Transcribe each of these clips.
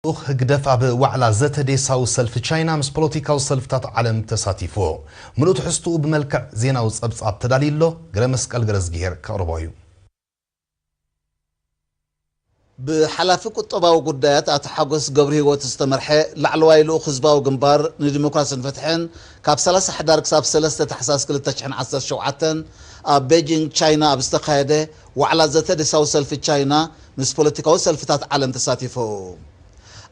ልኡኽ ህግደፍ ኣብ ዋዕላ ዘተ ዴሳዊ ሰልፊ ቻይና ምስ ፖለቲካዊ ሰልፍታት ዓለም ተሳቲፉ። ምሉእ ትሕዝትኡ ብመልክዕ ዜናዊ ጸብጻብ ተዳልዩ ኣሎ። ገረመስቀል ገረዝግሄር ከቕርቦ እዩ። ብሓላፊ ቁጠባዊ ጉዳያት ኣቶ ሓጎስ ገብረሂወት ዝተመርሐ ላዕለዋይ ልኡኽ ህዝባዊ ግንባር ንዲሞክራስን ፍትሕን ካብ ሰላሳ ሕዳር ክሳብ ሰለስተ ታሕሳስ ክልተ ሽሕን ዓሰርተ ሸውዓተን ኣብ ቤጂንግ ቻይና ኣብ ዝተኻየደ ዋዕላ ዘተ ዴሳዊ ሰልፊ ቻይና ምስ ፖለቲካዊ ሰልፍታት ዓለም ተሳቲፉ።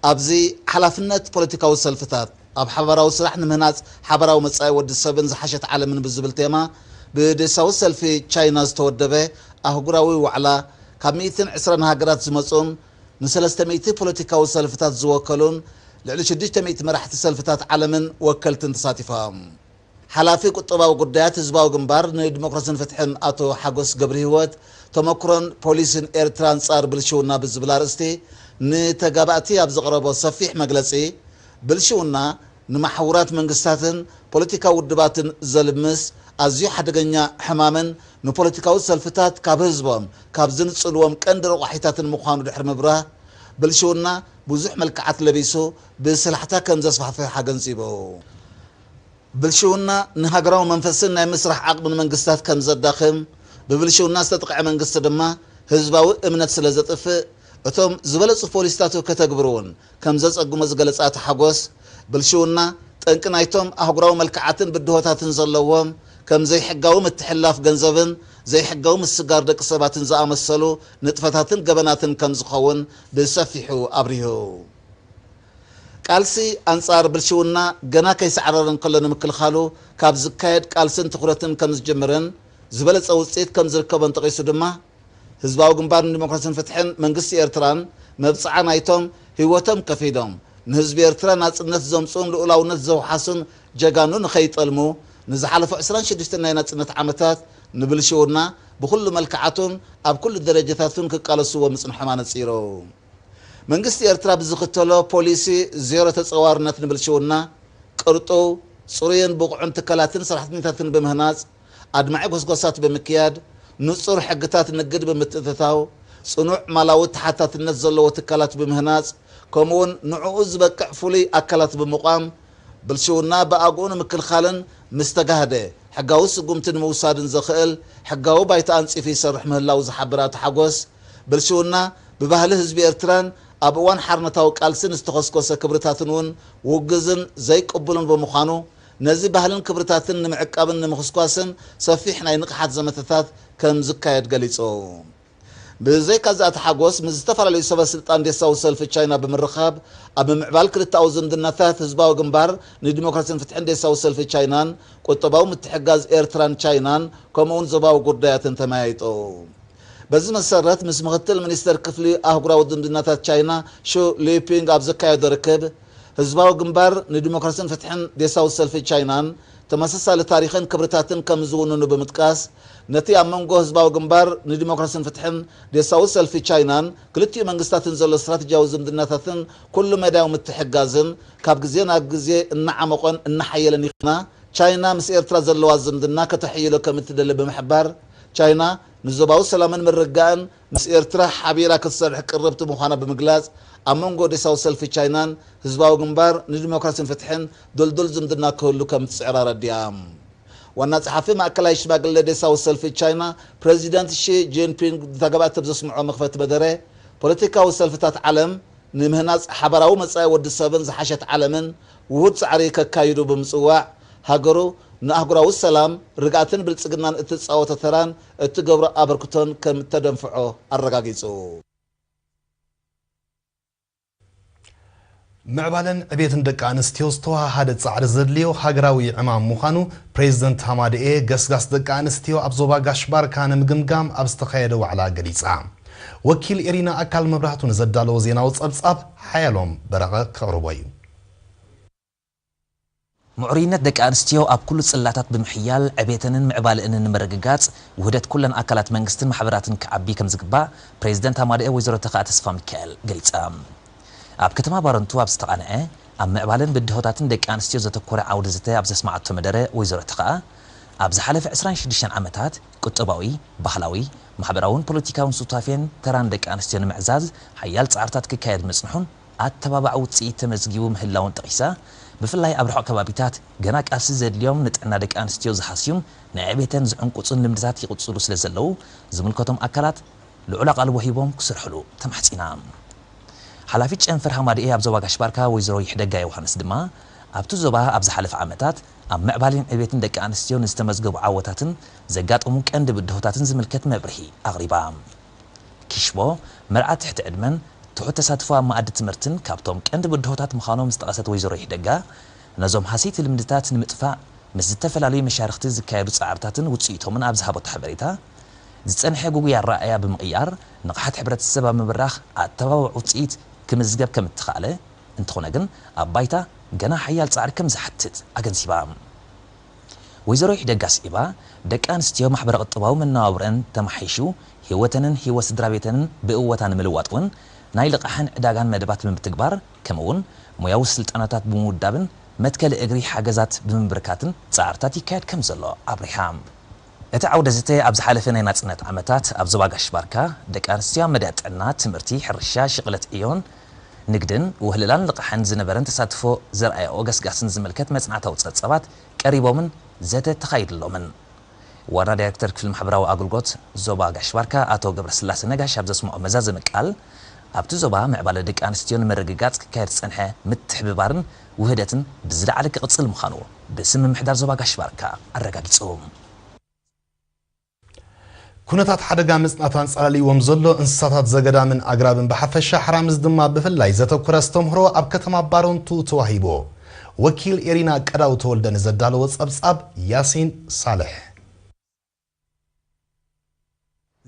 ኣብዚ ሓላፍነት ፖለቲካዊ ሰልፍታት ኣብ ሓባራዊ ስራሕ ንምህናጽ ሓባራዊ መጻኢ ወዲ ሰብን ዝሓሸት ዓለምን ብዝብል ቴማ ብዴሳዊ ሰልፊ ቻይና ዝተወደበ ኣህጉራዊ ዋዕላ ካብ ሚእትን ዕስራን ሃገራት ዝመጹን ንሰለስተ ሚእቲ ፖለቲካዊ ሰልፍታት ዝወከሉን ልዕሊ ሽዱሽተ ሚእቲ መራሕቲ ሰልፍታት ዓለምን ወከልትን ተሳቲፎም። ሓላፊ ቁጠባዊ ጉዳያት ህዝባዊ ግንባር ንዲሞክራስን ፍትሕን ኣቶ ሓጎስ ገብረሂወት ተመክሮን ፖሊሲን ኤርትራ ኣንጻር ብልሽውና ብዝብል ኣርእስቲ ንተጋባእቲ ኣብ ዘቕረቦ ሰፊሕ መግለጺ፣ ብልሽውና ንማሕውራት መንግስታትን ፖለቲካዊ ውድባትን ዘልምስ ኣዝዩ ሓደገኛ ሕማምን ንፖለቲካዊ ሰልፍታት ካብ ህዝቦም ካብ ዝንጽልዎም ቀንዲ ረቋሒታትን ምዃኑ ድሕሪ ምብራህ፣ ብልሽውና ብዙሕ መልክዓት ለቢሱ ብስላሕታ ከም ዘስፋሕፍሕ ኣገንዚቡ። ብልሽውና ንሃገራዊ መንፈስን ናይ ምስራሕ ዓቕምን መንግስታት ከም ዘዳኽም፣ ብብልሽውና ዝተጥቕዐ መንግስቲ ድማ ህዝባዊ እምነት ስለ ዘጥፍእ፣ እቶም ዝበለጹ ፖሊሲታቱ ከተግብሩ እውን ከም ዘጸግሞ ዝገለጸ ኣቶ ሓጎስ፣ ብልሽውና ጠንቂ ናይቶም ኣህጉራዊ መልክዓትን ብድሆታትን ዘለዎም ከም ዘይሕጋዊ ምትሕልላፍ ገንዘብን ዘይሕጋዊ ምስጋር ደቂ ሰባትን ዝኣመሰሉ ንጥፈታትን ገበናትን ከም ዝኸውን ብሰፊሑ ኣብሪሁ። ቃልሲ ኣንጻር ብልሽውና ገና ከይሰዕረረ እንከሎ ንምክልኻሉ ካብ ዝካየድ ቃልስን ትኹረትን ከም ዝጅምርን ዝበለጸ ውጽኢት ከም ዝርከቦን ጠቒሱ ድማ፣ ህዝባዊ ግንባር ንዲሞክራስን ፍትሕን መንግስቲ ኤርትራን መብጽዓ ናይቶም ህይወቶም ከፊሎም ንህዝቢ ኤርትራ ናጽነት ዘምጽኡን ልኡላውነት ዘውሓሱን ጀጋኑ ንኸይጠልሙ ንዝሓለፉ ዕስራን ሽዱሽተን ናይ ናጽነት ዓመታት ንብልሽውና ብኹሉ መልክዓቱን ኣብ ኩሉ ደረጃታቱን ክቃለስዎ ምጽንሖም ኣነጺሩ። መንግስቲ ኤርትራ ብዝኽተሎ ፖሊሲ ዜሮ ተጸዋርነት ንብልሽውና፣ ቅርጡው፣ ጽሩይን ብቑዕን ትካላትን ሰራሕተኛታትን ብምህናጽ፣ ኣድማዒ ጎስጓሳት ብምክያድ፣ ንጹር ሕግታት ንግድ ብምትእትታው፣ ጽኑዕ ማላዊ ተሓታትነት ዘለዎ ትካላት ብምህናጽ፣ ከምኡውን ንዕኡ ዝበቅዕ ፍሉይ ኣካላት ብምቋም፣ ብልሽውና ብኣግኡ ንምክልኻልን ምስ ተጋህደ ሕጋዊ ስጉምቲ ንምውሳድን ዘኽእል ሕጋዊ ባይታ ኣንጺፉ ይሰርሕ ምህላዉ ዝሓበረ ኣቶ ሓጎስ፣ ብልሽውና ብባህሊ ህዝቢ ኤርትራን ኣብ እዋን ሓርነታዊ ቃልስን ዝተኾስኮሰ ክብርታትን እውን ውግዝን ዘይቅቡልን ብምዃኑ፣ ነዚ ባህልን ክብርታትን ንምዕቃብን ንምኹስኳስን ሰፊሕ ናይ ንቕሓት ዘመተታት ከም ዝካየድ ገሊጹ። ብዘይካዚ ኣቶ ሓጎስ ምስ ዝተፈላለዩ ሰበ ስልጣን ዴሳዊ ሰልፊ ቻይና ብምርኻብ ኣብ ምምዕባል ክልተኣዊ ዝምድናታት ህዝባዊ ግንባር ንዲሞክራሲን ፍትሕን ዴሳዊ ሰልፊ ቻይናን ቁጠባዊ ምትሕግጋዝ ኤርትራን ቻይናን ከምኡውን ዞባዊ ጉዳያትን ተመያይጡ። በዚ መሰረት ምስ ምኽትል ሚኒስተር ክፍሊ ኣህጉራዊ ዝምድናታት ቻይና ሹ ሊፒንግ ኣብ ዘካየዶ ርክብ፣ ህዝባዊ ግንባር ንዲሞክራሲን ፍትሕን ዴሳዊ ሰልፊ ቻይናን ተመሳሳሊ ታሪኽን ክብርታትን ከም ዝውንኑ ብምጥቃስ፣ ነቲ ኣብ መንጎ ህዝባዊ ግንባር ንዲሞክራሲን ፍትሕን ዴሳዊ ሰልፊ ቻይናን ክልቲኡ መንግስታትን ዘሎ ስትራተጂያዊ ዝምድናታትን ኩሉ መዳያዊ ምትሕግጋዝን ካብ ግዜ ናብ ግዜ እናዓመቖን እናሓየለን ይኸና፣ ቻይና ምስ ኤርትራ ዘለዋ ዝምድና ከተሐይሎ ከም እትደሊ ብምሕባር፣ ቻይና ንዞባዊ ሰላምን ምርግጋእን ምስ ኤርትራ ሓቢራ ክትሰርሕ ቅርብቲ ምዃና ብምግላጽ፣ ኣብ መንጎ ዴሳዊ ሰልፊ ቻይናን ህዝባዊ ግንባር ንዲሞክራሲን ፍትሕን ድልዱል ዝምድና ክህሉ ከም እትጽዕር ኣረዲኣ። ዋና ጸሓፊ ማእከላይ ሽማግለ ዴሳዊ ሰልፊ ቻይና ፕረዚደንት ሺ ጂንፒንግ ንተጋባእቲ ኣብ ዘስምዖ መኽፈቲ መደረ፣ ፖለቲካዊ ሰልፍታት ዓለም ንምህናጽ ሓባራዊ መጻኢ ወዲ ሰብን ዝሓሸት ዓለምን ውሁድ ጻዕሪ ከካይዱ ብምጽዋዕ፣ ሃገሩ ንኣህጉራዊ ሰላም፣ ርግኣትን ብልጽግናን እትጻወቶ ተራን እትገብሮ ኣበርክቶን ከም እተደንፍዖ ኣረጋጊጹ። ምዕባለን ዕቤትን ደቂ ኣንስትዮ ዝተወሃሃደ ጻዕሪ ዘድልዮ ሃገራዊ ዕማም ምዃኑ ፕሬዚደንት ሃማደኤ ገስጋስ ደቂ ኣንስትዮ ኣብ ዞባ ጋሽ ባርካ ንምግምጋም ኣብ ዝተኻየደ ዋዕላ ገሊጻ። ወኪል ኤሪና ኣካል መብራህቱ ንዘዳለዎ ዜናዊ ጸብጻብ ሓያሎም በረቐ ከቕርቦ እዩ። ምዕሩይነት ደቂ ኣንስትዮ ኣብ ኩሉ ጽላታት ብምሕያል ዕቤተንን ምዕባለአንን ንምርግጋጽ ውህደት ኩለን ኣካላት መንግስትን ማሕበራትን ክዓቢ ከም ዝግባእ ፕሬዚደንት ሃማደኤ ወይዘሮ ተኽኣ ተስፋ ሚካኤል ገሊጻ። ኣብ ከተማ ባረንቱ ኣብ ዝተቓንዐ ኣብ ምዕባለን ብድሆታትን ደቂ ኣንስትዮ ዘተኮረ ዓውደ ዘተ ኣብ ዘስማዓቶ መደረ ወይዘሮ ተኽኣ፣ ኣብ ዝሓለፈ ዕስራን ሽዱሽተን ዓመታት ቁጠባዊ፣ ባህላዊ፣ ማሕበራውን ፖለቲካውን ሱታፌን ተራን ደቂ ኣንስትዮ ንምዕዛዝ ሓያል ጻዕርታት ክካየድ ምጽንሑን ኣተባባዒ ውፅኢት ተመዝጊቡ ምህላውን ጠቒሳ፣ ብፍላይ ኣብ ርሑቕ ከባቢታት ገና ቃልሲ ዘድልዮም ንጥዕና ደቂ ኣንስትዮ ዝሃስዩን ንዕቤተን ዝዕንቁፁን ልምድታት ይቕፅሉ ስለ ዘለዉ ዝምልከቶም ኣካላት ልዑል ኣቓልቦ ሂቦም ክሰርሕሉ ተማሕፂና። ሓላፊት ጨንፈር ሃማደኤ ኣብ ዞባ ጋሽ ባርካ ወይዘሮ ይሕደጋ ዮሃንስ ድማ ኣብቲ ዞባ ኣብ ዝሓለፈ ዓመታት ኣብ ምዕባሌን ዕቤትን ደቂ ኣንስትዮ ንዝተመዝገቡ ዓወታትን ዘጋጠሙ ቀንዲ ብድሆታትን ዝምልከት መብርሂ ኣቕሪባ። ኪሽቦ፣ መርዓ ትሕቲ ዕድመን ትሑት ተሳትፎ ኣብ መኣዲ ትምህርትን ካብቶም ቀንዲ ብድሆታት ምዃኖም ዝጠቐሰት ወይዘሮ ይሕደጋ፣ ነዞም ሃሰይቲ ልምድታት ንምጥፋእ ምስ ዝተፈላለዩ መሻርኽቲ ዝካየዱ ጻዕርታትን ውጽኢቶምን ኣብ ዝሃበቶ ሓበሬታ፣ ዝጸንሐ ጉጉይ ኣረኣእያ ብምቕያር ንቕሓት ሕብረተሰብ ኣብ ምብራኽ ኣተባባዒ ውጽኢት ክምዝገብ ከም እተኻእለ፣ እንተኾነ ግን ኣብ ባይታ ገና ሓያል ጻዕሪ ከም ዝሓትት ኣገንዚባ። ወይዘሮ ይሕደጋ ስዒባ፣ ደቂ ኣንስትዮ ማሕበረ ቁጠባዊ መነባብሮኣን ተማሓይሹ ህይወተንን ህይወት ስድራ ቤተንን ብእወታ ንምልዋጥ እውን ናይ ልቓሕን ዕዳጋን መደባት ብምትግባር፣ ከምኡ እውን ሞያዊ ስልጠናታት ብምውዳብን መትከሊ እግሪ ሓገዛት ብምምብርካትን ጻዕርታት ይካየድ ከም ዘሎ ኣብሪሃ። እቲ ዓውደ ዘተ ኣብ ዝሓለፈ ናይ ናጽነት ዓመታት ኣብ ዞባ ጋሽ ባርካ ደቂ ኣንስትዮ ኣብ መዳይ ጥዕና፣ ትምህርቲ፣ ሕርሻ፣ ሽቕለት ዕዮን ንግድን ውህለላን ልቓሕን ዝነበረን ተሳትፎ ዘርኣያኦ ገስጋስን ዝምልከት መጽናዕታዊ ጸብጻባት ቀሪቦምን ዘተ ተኻይድሎምን። ዋና ዳይሬክተር ክፍሊ ማሕበራዊ ኣገልግሎት ዞባ ጋሽ ባርካ ኣቶ ገብረስላሴ ነጋሽ ኣብ ዘስምዖ መዛዘሚ ቃል፣ ኣብቲ ዞባ ምዕባለ ደቂ ኣንስትዮ ንምርግጋጽ ክካየድ ዝጸንሐ ምትሕብባርን ውህደትን ብዝለዓለ ክቕጽል ምዃኑ ብስም ምምሕዳር ዞባ ጋሽ ባርካ ኣረጋጊጹ። ኩነታት ሓደጋ ምጽናት ኣንጸላልይዎም ዘሎ እንስሳታት ዘገዳምን ኣግራብን ብሓፈሻ፣ ሓራምዝ ድማ ብፍላይ ዘተኩረ ኣስተምህሮ ኣብ ከተማ ባረንቱ ተዋሂቡ። ወኪል ኤሪና ቀዳው ተወልደ ንዘዳለዎ ጸብጻብ ያሲን ሳልሕ።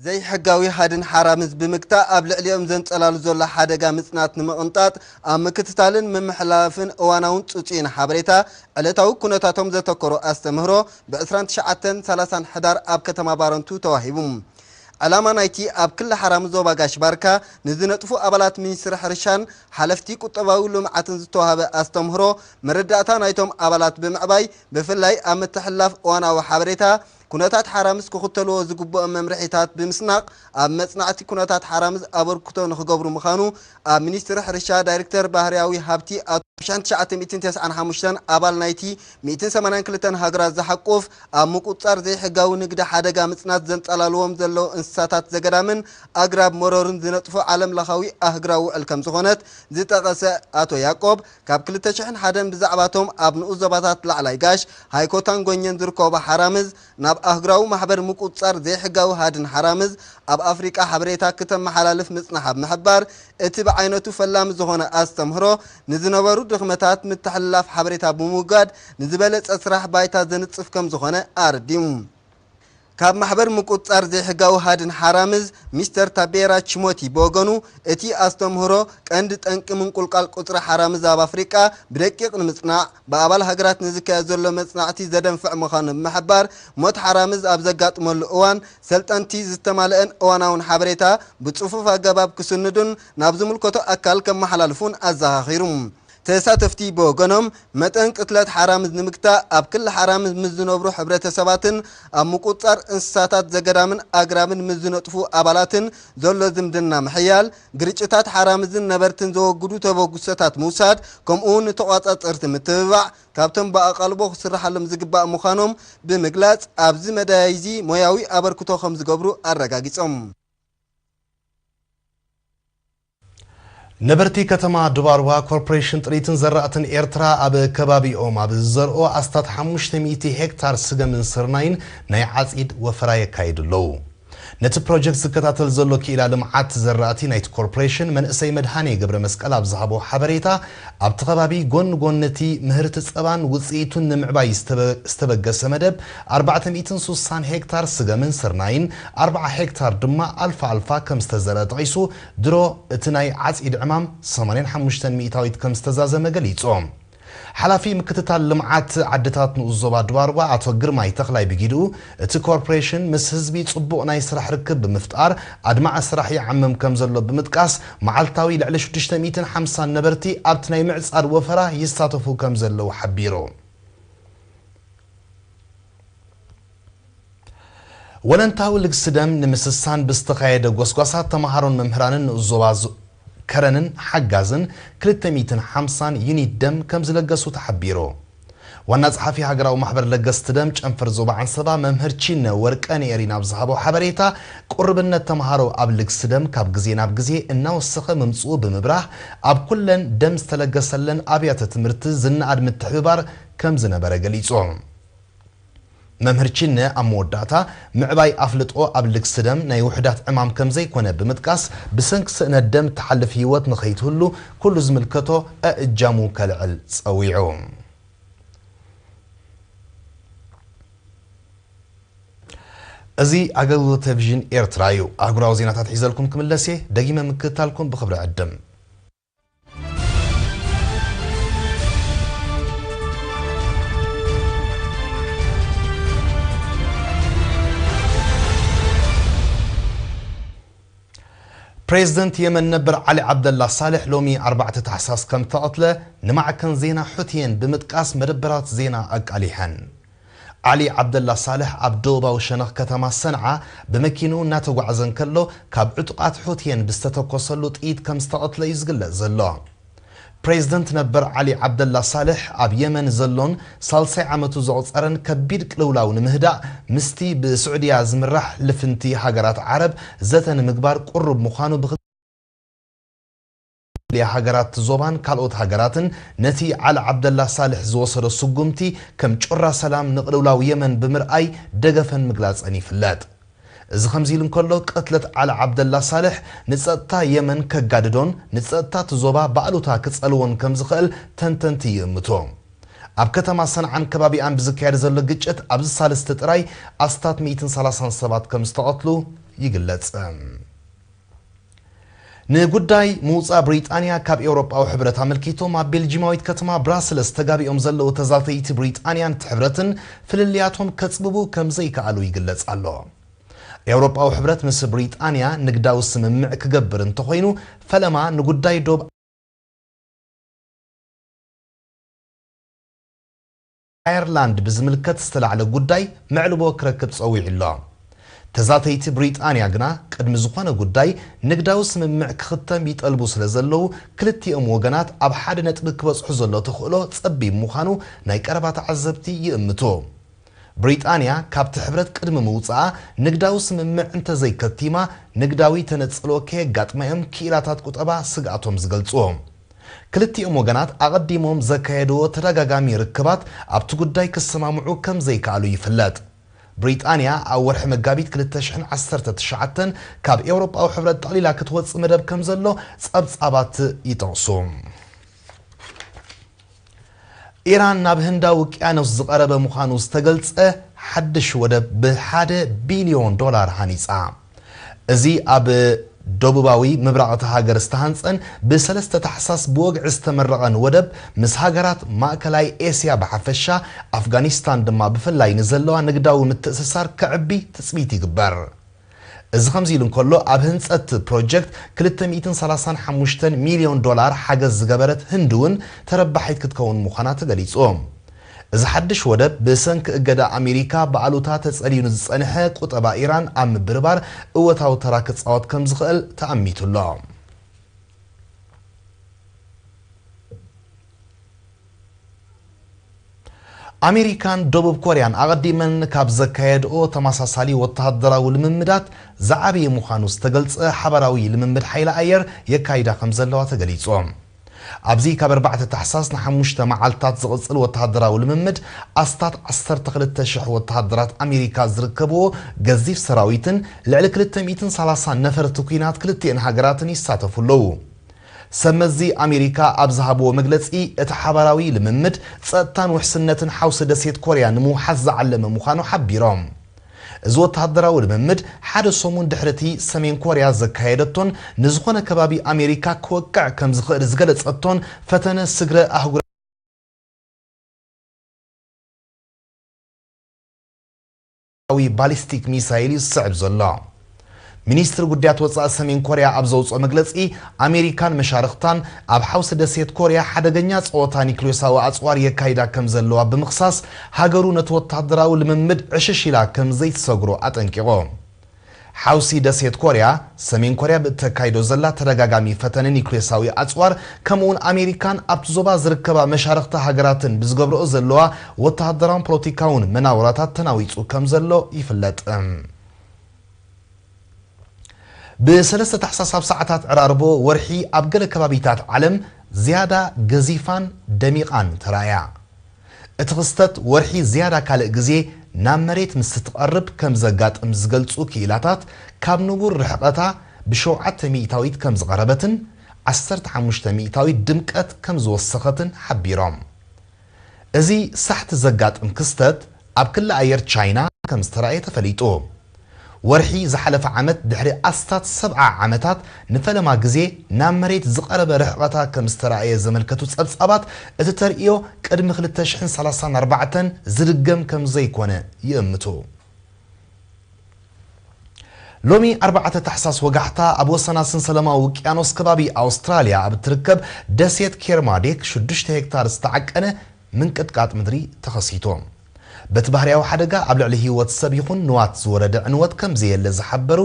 ዘይሕጋዊ ሃድን ሓራምዝ ብምግታእ ኣብ ልዕሊኦም ዘንጸላሉ ዘሎ ሓደጋ ምጽናት ንምቕንጣጥ ኣብ ምክትታልን ምምሕላፍን እዋናውን ጽጹይን ሓበሬታ ዕለታዊ ኩነታቶም ዘተኮሮ ኣስተምህሮ ብ ዕስራን ትሽዓተን ሰላሳን ሕዳር ኣብ ከተማ ባረንቱ ተዋሂቡ። ዕላማ ናይቲ ኣብ ክሊ ሓራምዝ ዞባ ጋሽ ባርካ ንዝነጥፉ ኣባላት ሚኒስትሪ ሕርሻን ሓለፍቲ ቁጠባዊ ልምዓትን ዝተዋህበ ኣስተምህሮ መረዳእታ ናይቶም ኣባላት ብምዕባይ ብፍላይ ኣብ ምትሕልላፍ እዋናዊ ሓበሬታ ኩነታት ሓራምዝ ክኽተልዎ ዝግብኦም መምርሒታት ብምስናቕ ኣብ መጽናዕቲ ኩነታት ሓራምዝ ኣበርክቶ ንኽገብሩ ምዃኑ ኣብ ሚኒስትሪ ሕርሻ ዳይሬክተር ባህርያዊ ሃብቲ ኣቶ ሻን ትሽዓተ ሚእትን ተስዓን ሓሙሽተን ኣባል ናይቲ ሚእትን ሰማንያን ክልተን ሃገራት ዝሓቁፍ ኣብ ምቁጽጻር ዘይሕጋዊ ንግዲ ሓደጋ ምጽናት ዘንጸላልዎም ዘለዉ እንስሳታት ዘገዳምን ኣግራብ መሮርን ዝነጥፉ ዓለም ለኻዊ ኣህግራዊ ውዕል ከም ዝኾነት ዝጠቐሰ ኣቶ ያቆብ፣ ካብ ክልተ ሽሕን ሓደን ብዛዕባቶም ኣብ ንኡስ ዞባታት ላዕላይ ጋሽ፣ ሃይኮታን ጎኘን ዝርከቡ ሓራምዝ ናብ ኣህግራዊ ማሕበር ምቁጽጻር ዘይሕጋዊ ሃድን ሓራምዝ ኣብ ኣፍሪቃ ሓበሬታ ክተመሓላልፍ ምጽናሓ ብምሕባር፣ እቲ ብዓይነቱ ፈላሚ ዝኾነ ኣስተምህሮ ንዝነበሩ ድኽመታት ምትሕልላፍ ሓበሬታ ብምውጋድ ንዝበለጸ ስራሕ ባይታ ዘንጽፍ ከም ዝኾነ ኣረዲኡ። ካብ ማሕበር ምቁጽጻር ዘይሕጋዊ ሃድን ሓራምዝ ሚስተር ታቤራ ቺሞቲ ብወገኑ፣ እቲ ኣስተምህሮ ቀንዲ ጠንቂ ምንቁልቃል ቁጽሪ ሓራምዝ ኣብ ኣፍሪቃ ብደቂቕ ንምጽናዕ ብኣባል ሃገራት ንዝካየድ ዘሎ መጽናዕቲ ዘደንፍዕ ምዃኑ ብምሕባር፣ ሞት ሓራምዝ ኣብ ዘጋጥመሉ እዋን ሰልጠንቲ ዝተማልአን እዋናውን ሓበሬታ ብጽፉፍ ኣገባብ ክስንዱን ናብ ዝምልከቶ ኣካል ከመሓላልፉን ኣዘኻኺሩ። ተሳተፍቲ ብወገኖም፣ መጠን ቅትለት ሓራምዝ ንምግታእ ኣብ ክሊ ሓራምዝ ምስ ዝነብሩ ሕብረተሰባትን ኣብ ምቁጽጻር እንስሳታት ዘገዳምን ኣግራብን ምስ ዝነጥፉ ኣባላትን ዘሎ ዝምድና ምሕያል፣ ግርጭታት ሓራምዝን ነበርትን ዘወግዱ ተበግሶታት ምውሳድ፣ ከምኡውን ንተቋጻጸርቲ ምትብባዕ ካብቶም ብኣቓልቦ ክስርሓሎም ዝግባእ ምዃኖም ብምግላጽ፣ ኣብዚ መዳይ እዚ ሞያዊ ኣበርክቶ ከም ዝገብሩ ኣረጋጊጾም። ነበርቲ ከተማ ድባርዋ ኮርፖሬሽን ጥሪትን ዘራእትን ኤርትራ ኣብ ከባቢኦም ኣብ ዝዘርኦ ኣስታት ሓሙሽተ ሚእቲ ሄክታር ስገምን ስርናይን ናይ ዓጺድ ወፈራ የካይዱ ኣለዉ። ነቲ ፕሮጀክት ዝከታተል ዘሎ ክኢላ ልምዓት ዘራእቲ ናይቲ ኮርፖሬሽን መንእሰይ መድሃኔ ገብረ መስቀል ኣብ ዝሃቦ ሓበሬታ፣ ኣብቲ ከባቢ ጎኒ ጎኒ እቲ ምህርቲ ጸባን ውጽኢቱን ንምዕባይ ዝተበ-፣ ዝተበገሰ መደብ ኣርባዕተ ሚእትን ሱሳን ሄክታር ስገምን ስርናይን ኣርብዓ ሄክታር ድማ ኣልፋ ኣልፋ ከም ዝተዘርአ ጠቒሱ፣ ድሮ እቲ ናይ ዓጺድ ዕማም ሰማንያን ሓሙሽተን ሚእታዊት ከም ዝተዛዘመ ገሊጹ። ሓላፊ ምክትታል ልምዓት ዓድታት ንኡስ ዞባ ድባርባ ኣቶ ግርማይ ተኽላይ ብጊድኡ፣ እቲ ኮርፖሬሽን ምስ ህዝቢ ጽቡቕ ናይ ስራሕ ርክብ ብምፍጣር ኣድማዒ ስራሕ ይዓምም ከም ዘሎ ብምጥቃስ፣ መዓልታዊ ልዕሊ ሽዱሽተ ሚእትን ሓምሳን ነበርቲ ኣብቲ ናይ ምዕጻድ ወፈራ ይሳተፉ ከም ዘለዉ ሓቢሩ። ወለንታዊ ልግሲ ደም ንምስሳን ብዝተኻየደ ጎስጓሳት ተምሃሮን መምህራንን ንኡስ ዞባ ዞ-፣ ከረንን ሓጋዝን ክልተ ሚእትን ሓምሳን ዩኒት ደም ከም ዝለገሱ ተሓቢሩ። ዋና ጸሓፊ ሃገራዊ ማሕበር ለገስቲ ደም ጨንፈር ዞባ ዓንሰባ መምህር ቺነ ወርቀንኤሪን ኣብ ዝሃቦ ሓበሬታ፣ ቁርብነት ተምሃሮ ኣብ ልግሲ ደም ካብ ግዜ ናብ ግዜ እናወሰኸ ምምጽኡ ብምብራህ፣ ኣብ ኩለን ደም ዝተለገሰለን ኣብያተ ትምህርቲ ዝነኣድ ምትሕብባር ከም ዝነበረ ገሊጹ። መምህር ቺነ ኣብ መወዳእታ፣ ምዕባይ ኣፍልጦ ኣብ ልግሲ ደም ናይ ውሑዳት ዕማም ከም ዘይኮነ ብምጥቃስ፣ ብሰንኪ ስእነት ደም እትሓልፍ ህይወት ንኸይትህሉ ኩሉ ዝምልከቶ ኣእጃሙ ከልዕል ጸዊዑ። እዚ ኣገልግሎት ቴሌቪዥን ኤርትራ እዩ። ኣህጉራዊ ዜናታት ሒዘልኩም ክምለስ እየ። ደጊመ ምክትታልኩም ብኽብሪ ዕድም። ፕሬዝደንት የመን ነበር ዓሊ ዓብደላ ሳልሕ ሎሚ ኣርባዕተ ታሕሳስ ከም ተቐትለ ንማዕከን ዜና ሑትየን ብምጥቃስ መደበራት ዜና ኣቃሊሐን። ዓሊ ዓብደላ ሳልሕ ኣብ ደቡባዊ ሸነኽ ከተማ ሰንዓ ብመኪንኡ እናተጓዕዘ እንከሎ ካብ ዕጡቓት ሑትየን ብዝተተኮሰሉ ጥይት ከም ዝተቐትለ እዩ ዝግለጽ ዘሎ። ፕሬዝደንት ነበር ዓሊ ዓብደላ ሳልሕ ኣብ የመን ዘሎን ሳልሳይ ዓመቱ ዘቑጸረን ከቢድ ቅልውላው ንምህዳእ ምስቲ ብስዑድያ ዝምራሕ ልፍንቲ ሃገራት ዓረብ ዘተ ንምግባር ቅሩብ ምዃኑ ብኽ ሃገራት ዞባን ካልኦት ሃገራትን ነቲ ዓሊ ዓብደላ ሳልሕ ዝወሰዶ ስጉምቲ ከም ጩራ ሰላም ንቅልውላው የመን ብምርኣይ ደገፈን ምግላጸን ይፍለጥ። እዚ ከምዚ ኢሉ እንከሎ፣ ቅትለት ዓሊ ዓብደላ ሳልሕ ንጸጥታ የመን ከጋድዶን ንጸጥታ እቲ ዞባ ብኣሉታ ክጸልዎን ከም ዝኽእል ተንተንቲ ይእምቱ። ኣብ ከተማ ሰንዓን ከባቢኣን ብዝካየድ ዘሎ ግጭት ኣብዚ ሳልስቲ ጥራይ ኣስታት ሚእትን ሰላሳን ሰባት ከም ዝተቐትሉ ይግለጽ። ንጉዳይ ምውጻእ ብሪጣንያ ካብ ኤውሮጳዊ ሕብረት ኣመልኪቶም ኣብ ቤልጂማዊት ከተማ ብራስለስ ተጋቢኦም ዘለዉ ተዛተይቲ ብሪጣንያን እቲ ሕብረትን ፍልልያቶም ከጽብቡ ከም ዘይከኣሉ ይግለጽ ኣሎ። ኤውሮጳዊ ሕብረት ምስ ብሪጣንያ ንግዳዊ ስምምዕ ክገብር እንተኾይኑ፣ ፈለማ ንጉዳይ ዶብ ኣየርላንድ ብዝምልከት ዝተላዕለ ጉዳይ መዕልቦ ክረክብ ጸዊዑ ኣሎ። ተዛተይቲ ብሪጣንያ ግና ቅድሚ ዝኾነ ጉዳይ ንግዳዊ ስምምዕ ክኽተም ይጠልቡ ስለ ዘለዉ፣ ክልቲኦም ወገናት ኣብ ሓደ ነጥቢ ክበጽሑ ዘሎ ተኽእሎ ጸቢብ ምዃኑ ናይ ቀረባ ተዓዘብቲ ይእምቱ። ብሪጣንያ ካብቲ ሕብረት ቅድሚ ምውጻኣ ንግዳዊ ስምምዕ እንተዘይከቲማ ንግዳዊ ተነጽሎ ከየጋጥማ እዮም ክኢላታት ቁጠባ ስግኣቶም ዝገልጹ። ክልቲኦም ወገናት ኣቐዲሞም ዘካየድዎ ተደጋጋሚ ርክባት ኣብቲ ጉዳይ ክሰማምዑ ከም ዘይከኣሉ ይፍለጥ። ብሪጣንያ ኣብ ወርሒ መጋቢት ክልተ ሽሕን ዓሰርተ ትሽዓተን ካብ ኤውሮጳዊ ሕብረት ጠቕሊላ ክትወጽእ መደብ ከም ዘሎ ጸብጻባት ይጠቕሱ። ኢራን ናብ ህንዳዊ ውቅያኖስ ዝቐረበ ምዃኑ ዝተገልጸ ሓድሽ ወደብ ብሓደ ቢልዮን ዶላር ሃኒጻ። እዚ ኣብ ደቡባዊ ምብራቕ እታ ሃገር ዝተሃንጸን ብሰለስተ ታሕሳስ ብወግዒ ዝተመረቐን ወደብ፣ ምስ ሃገራት ማእከላይ ኤስያ ብሓፈሻ፣ ኣፍጋኒስታን ድማ ብፍላይ ንዘለዋ ንግዳዊ ምትእስሳር ከዕቢ ትጽቢት ይግበር። እዚ ከምዚ ኢሉ እንከሎ፣ ኣብ ህንጸት ፕሮጀክት ክልተ ሚእትን ሰላሳን ሓሙሽተን ሚልዮን ዶላር ሓገዝ ዝገበረት ህንዲ እውን ተረባሒት ክትከውን ምዃና ተገሊጹ። እዚ ሓድሽ ወደብ ብሰንኪ እገዳ ኣሜሪካ ብኣሉታ ተጸልዩ ንዝጸንሐ ቁጠባ ኢራን ኣብ ምብርባር እወታዊ ተራ ክጻወት ከም ዝኽእል ተኣሚቱ ኣሎ። ኣሜሪካን ደቡብ ኮርያን ኣቐዲመን ካብ ዘካየድኦ ተመሳሳሊ ወተሃደራዊ ልምምዳት ዝዓበየ ምዃኑ ዝተገልጸ ሓባራዊ ልምምድ ሓይሊ ኣየር የካይዳ ከም ዘለዋ ተገሊጹ። ኣብዚ ካብ ኣርባዕተ ታሕሳስ ንሓሙሽተ መዓልታት ዝቕጽል ወተሃደራዊ ልምምድ፣ ኣስታት ዓሰርተ ክልተ ሽሕ ወተሃደራት ኣሜሪካ ዝርከብዎ ገዚፍ ሰራዊትን ልዕሊ ክልተ ሚእትን ሰላሳን ነፈርቲ ኲናት ክልቲኤን ሃገራትን ይሳተፉ ኣለዉ። ሰብ መዚ ኣሜሪካ ኣብ ዝሃብዎ መግለጺ፣ እቲ ሓባራዊ ልምምድ ጸጥታን ውሕስነትን ሓውሲ ደሴት ኮርያ ንምውሓስ ዝዓለመ ምዃኑ ሓቢሮም። እዚ ወተሃደራዊ ልምምድ ሓደ ሰሙን ድሕሪ እቲ ሰሜን ኮርያ ዘካየደቶን ንዝኾነ ከባቢ ኣሜሪካ ክወቅዕ ከም ዝኽእል ዝገለጸቶን ፈተነ ስግረ ኣህጉራዊ ባሊስቲክ ሚሳይል እዩ ዝስዕብ ዘሎ። ሚኒስትሪ ጉዳያት ወጻኢ ሰሜን ኮርያ ኣብ ዘውጽኦ መግለጺ፣ ኣሜሪካን መሻርኽታን ኣብ ሓውሲ ደሴት ኮርያ ሓደገኛ ጸወታ ኒክሌሳዊ ኣጽዋር የካይዳ ከም ዘለዋ ብምኽሳስ፣ ሃገሩ ነቲ ወተሃደራዊ ልምምድ ዕሽሽ ኢላ ከም ዘይትሰግሮ ኣጠንቂቑ። ሓውሲ ደሴት ኮርያ፣ ሰሜን ኮርያ ብእተካይዶ ዘላ ተደጋጋሚ ፈተነ ኒውክሌሳዊ ኣጽዋር፣ ከምኡውን ኣሜሪካን ኣብቲ ዞባ ዝርከባ መሻርኽቲ ሃገራትን ብዝገብርኦ ዘለዋ ወተሃደራውን ፖለቲካውን መናውራታት ተናዊጹ ከም ዘሎ ይፍለጥ። ብሰለስተ ታሕሳስ ኣብ ሰዓታት ዕራርቦ ወርሒ ኣብ ገለ ከባቢታት ዓለም ዝያዳ ገዚፋን ደሚቓን ተራእያ። እቲ ክስተት ወርሒ ዝያዳ ካልእ ግዜ ናብ መሬት ምስ ትቐርብ ከም ዘጋጥም ዝገልጹ ክኢላታት፣ ካብ ንቡር ርሕቐታ ብሸውዓተ ሚእታዊት ከም ዝቐረበትን ዓሰርተ ሓሙሽተ ሚእታዊት ድምቀት ከም ዝወሰኸትን ሓቢሮም። እዚ ሳሕቲ ዘጋጥም ክስተት ኣብ ክሊ ኣየር ቻይና ከም ዝተራእየ ተፈሊጡ። ወርሒ ዝሓለፈ ዓመት ድሕሪ ኣስታት ሰብዓ ዓመታት ንፈለማ ግዜ ናብ መሬት ዝቐረበ ርሕቐታ ከም ዝተራእየ ዘመልከቱ ጸብጻባት፣ እቲ ተርእዮ ቅድሚ ክልተ ሽሕን ሰላሳን ኣርባዕተን ዝድገም ከም ዘይኮነ ይእምቱ። ሎሚ ኣርባዕተ ታሕሳስ ወጋሕታ ኣብ ወሰናስን ሰላማዊ ውቅያኖስ ከባቢ ኣውስትራልያ ኣብ እትርከብ ደሴት ኬርማዴክ ሽዱሽተ ሄክታር ዝተዓቀነ ምንቅጥቃጥ ምድሪ ተኸሲቱ። በቲ ባህርያዊ ሓደጋ ኣብ ልዕሊ ህይወት ሰብ ይኹን ንዋት ዝወረደ ዕንወት ከም ዘየለ ዝሓበሩ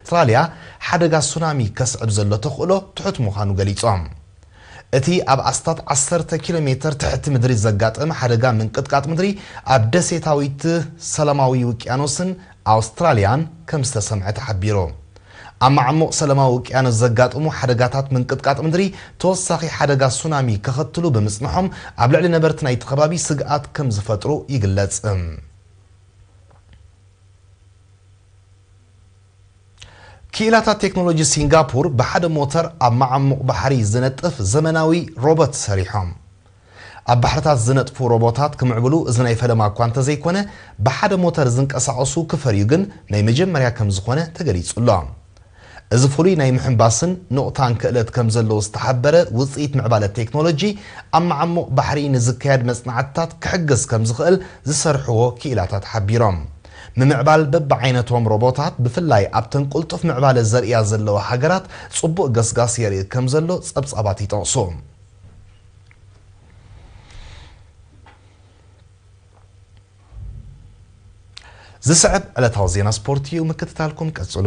ኣውስትራልያ ሓደጋ ሱናሚ ከስዕብ ዘሎ ተኽእሎ ትሑት ምዃኑ ገሊጾም። እቲ ኣብ ኣስታት ዓሰርተ ኪሎ ሜተር ትሕቲ ምድሪ ዘጋጠመ ሓደጋ ምንቅጥቃጥ ምድሪ ኣብ ደሴታዊት ሰላማዊ ውቅያኖስን ኣውስትራልያን ከም ዝተሰምዐ ተሓቢሩ። ኣብ መዓሙቕ ሰላማዊ ውቅያኖስ ዘጋጥሙ ሓደጋታት ምንቅጥቃጥ ምድሪ ተወሳኺ ሓደጋ ሱናሚ ከኸትሉ ብምጽንሖም፣ ኣብ ልዕሊ ነበርቲ ናይቲ ከባቢ ስግኣት ከም ዝፈጥሩ ይግለጽ። ክኢላታት ቴክኖሎጂ ሲንጋፖር ብሓደ ሞተር ኣብ መዓሙቕ ባሕሪ ዝነጥፍ ዘመናዊ ሮቦት ሰሪሖም። ኣብ ባሕርታት ዝነጥፉ ሮቦታት ክምዕብሉ እዚ ናይ ፈለማ እኳ እንተዘይኮነ፣ ብሓደ ሞተር ዝንቀሳቐሱ ክፈርዩ ግን ናይ መጀመርያ ከም ዝኾነ ተገሊጹ ኣሎ። እዚ ፍሉይ ናይ ምሕንባስን ኑቕታን ክእለት ከም ዘለዎ ዝተሓበረ ውጽኢት ምዕባለ ቴክኖሎጂ፣ ኣብ መዓሙቕ ባሕሪ ንዝካየድ መጽናዕትታት ክሕግዝ ከም ዝኽእል ዝሰርሕዎ ክኢላታት ሓቢሮም። ምምዕባል በብዓይነቶም ሮቦታት፣ ብፍላይ ኣብተን ቅልጡፍ ምዕባለ ዘርእያ ዘለዋ ሃገራት፣ ጽቡቕ ገስጋስ የርኢ ከም ዘሎ ጸብጻባት ይጠቕሱ። ዝስዕብ ዕለታዊ ዜና ስፖርት እዩ፣ ምክትታልኩም ቀጽሉ።